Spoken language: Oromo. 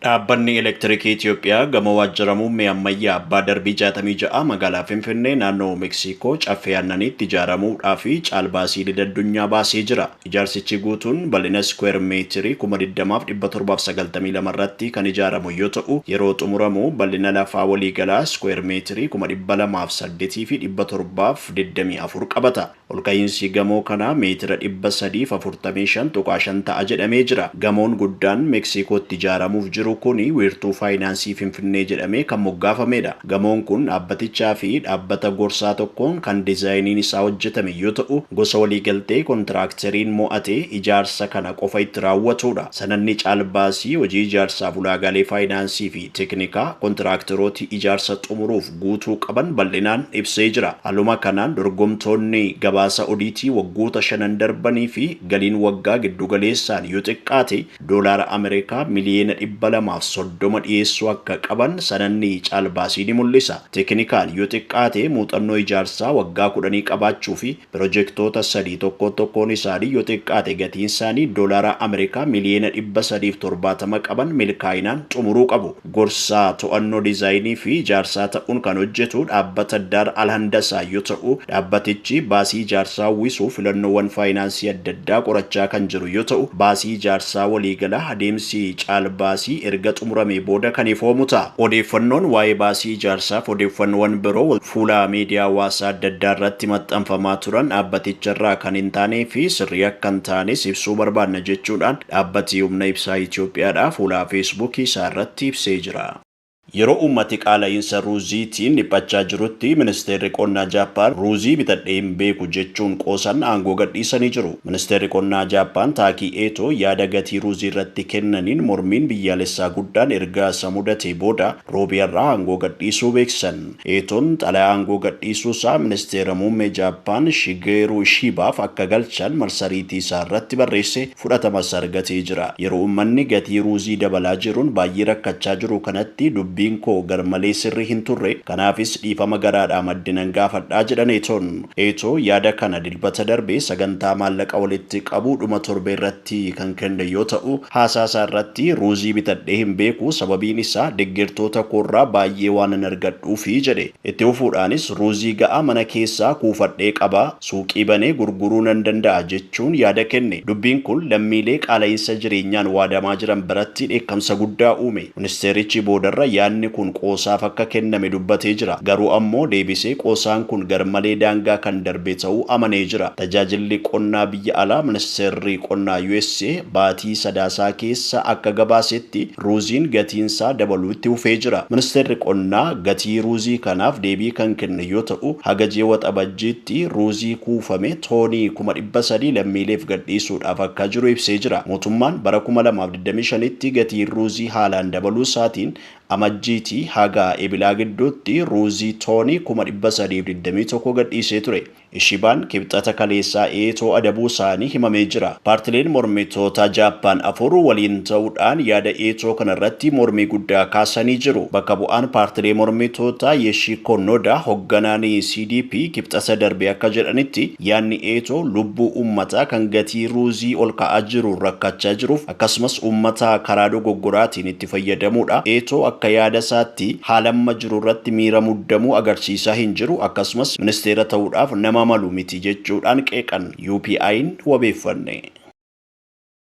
Dhaabbanni Elektirikii Itoophiyaa gamoo waajjira muummee ammayyaa abbaa darbii 66 magaalaa Finfinnee naannoo Meksiikoo Caffee Aannaniitti ijaaramuudhaaf caalbaasii idil addunyaa baasee jira. Ijaarsichi guutuun bal'ina iskuweer meetirii 20,792 irratti kan ijaaramu yoo ta'u, yeroo xumuramu bal'ina lafaa waliigalaa iskuweer meetirii 208,724 qabata. Olka'iinsi gamoo kanaa meetira 345.5 ta'a jedhamee jira. Gamoon guddaan Meksiikootti ijaaramuuf jiru kun wiirtuu faayinaansii Finfinnee jedhamee kan moggaafamedha. Gamoon kun dhaabbatichaa fi dhaabbata gorsaa tokkoon kan diizaayiniin isaa hojjetame yoo ta'u, gosa waliigaltee kontiraakteriin mo'ate ijaarsa kana qofa itti raawwatudha. Sanadni caalbaasii hojii ijaarsaaf ulaagaalee faayinaansii fi teeknikaa kontiraakterooti ijaarsa xumuruuf guutuu qaban bal'inaan ibsee jira. Haaluma kanaan dorgomtoonni gabaasa odiitii waggoota shanan darbanii fi galiin waggaa giddugaleessaan yoo xiqqaate doolaara Ameerikaa miliyoona 230 dhiyeessuu akka qaban sanadni caalbaasii ni mul'isa. Teeknikaan yoo xiqqaate muuxannoo ijaarsaa waggaa 10 qabaachuu fi pirojektoota 3 tokko tokkoon isaanii yoo xiqqaate gatiin isaanii doolaara Ameerikaa miliyoona 370 qaban milkaa'inaan xumuruu qabu. Gorsaa to'annoo diizaayinii fi ijaarsaa ta'uun kan hojjetu dhaabbata Daar Alhandasaa yoo ta'u, dhaabbatichi baasii ijaarsaa uwwisuuf filannoowwan faayinaansii adda addaa qorachaa kan jiru yoo ta'u, baasii ijaarsaa waliigalaa adeemsi caalbaasii erga xumuramee booda kan ifoomu ta'a. Odeeffannoon waa'ee baasii ijaarsaaf odeeffannoowwan biroo fuula miidiyaa hawaasaa adda addaa irratti maxxanfamaa turan dhaabbaticharraa kan hin taanee fi sirrii akka hin taanes ibsuu barbaanna jechuudhaan dhaabbati humna ibsaa Itoophiyaadhaa fuula Feesbuukii isaa irratti ibsee jira. Yeroo uummati qaala'iinsa ruuziitiin dhiphachaa jirutti ministeerri qonnaa Jaappaan ruuzii bitadhee hin beeku jechuun qoosan aangoo gadhiisanii jiru. Ministeerri qonnaa Jaappaan Taakii Eetoo yaada gatii ruuzii irratti kennaniin mormiin biyyaalessaa guddaan erga isa mudatee booda roobii har'aa aangoo gadhiisuu beeksisan. Eetoon xalayaa aangoo gadhiisuu isaa ministeera muummee Jaappaan Shigeeruu Ishiibaaf akka galchan marsariitii isaa irratti barreesse fudhatamas argatee jira. Yeroo uummanni gatii ruuzii dabalaa jiruun baay'ee rakkachaa jiru kanatti dubbiin koo garmalee sirrii hin turre, kanaafis dhiifama garaadhaa madde nan gaafadhaa jedhan Eetoon. Eetoo yaada kana Dilbata darbe sagantaa maallaqa walitti qabuu dhuma torbee irratti kan kenne yoo ta'u, haasaa isaa irratti ruuzii bitadhee hin beeku, sababiin isaa deggertoota koorraa baay'ee waanan argadhuufi jedhe. Itti fufuudhaanis ruuzii ga'aa mana keessaa kuufadhee qaba, suuqii banee gurguruu nan danda'a jechuun yaada kenne. Dubbiin kun lammiilee qaala'insa jireenyaan waadamaa jiran biratti dheekkamsa guddaa uume. Ministeerichi boodarra yaadni kun qoosaaf akka kenname dubbatee jira. Garuu ammoo deebisee qoosaan kun garmalee daangaa kan darbe ta'uu amanee jira. Tajaajilli qonnaa biyya alaa ministeerri qonnaa USA baatii Sadaasaa keessa akka gabaasetti ruuziin gatiinsaa dabaluu itti fufee jira. Ministeerri qonnaa gatii ruuzii kanaaf deebii kan kenne yoo ta'u, haga ji'a Waxabajjiitti ruuzii kuufame toonii 300,000 lammiileef gadhiisuudhaaf akka jiru ibsee jira. Mootummaan bara 2025tti gatiin ruuzii haalaan dabaluu isaatiin Amajjiitii haga Ebilaa gidduutti ruuzii toonii 321,000 gadhiisee ture. Ishibaan Kibxata kaleessaa Eetoo adabuu isaanii himamee jira. Paartileen mormitootaa Jaappaan 4 waliin ta'uudhaan yaada Eetoo kana irratti mormii guddaa kaasanii jiru. Bakka bu'aan paartilee mormitootaa Yeshiko Noda hogganaan CDP Kibxata darbe akka jedhanitti yaadni Eetoo lubbuu uummataa kan gatii ruuzii ol ka'aa jiruun rakkachaa jiruuf akkasumas uummata karaa dogoggoraatiin itti fayyadamuudha. Eetoo akka yaada isaatti haala amma jiru irratti miira muddamuu agarsiisaa hin jiru, akkasumas ministeera ta'uudhaaf nama malu miti jechuudhaan qeeqan. UPI'n wabeeffanne.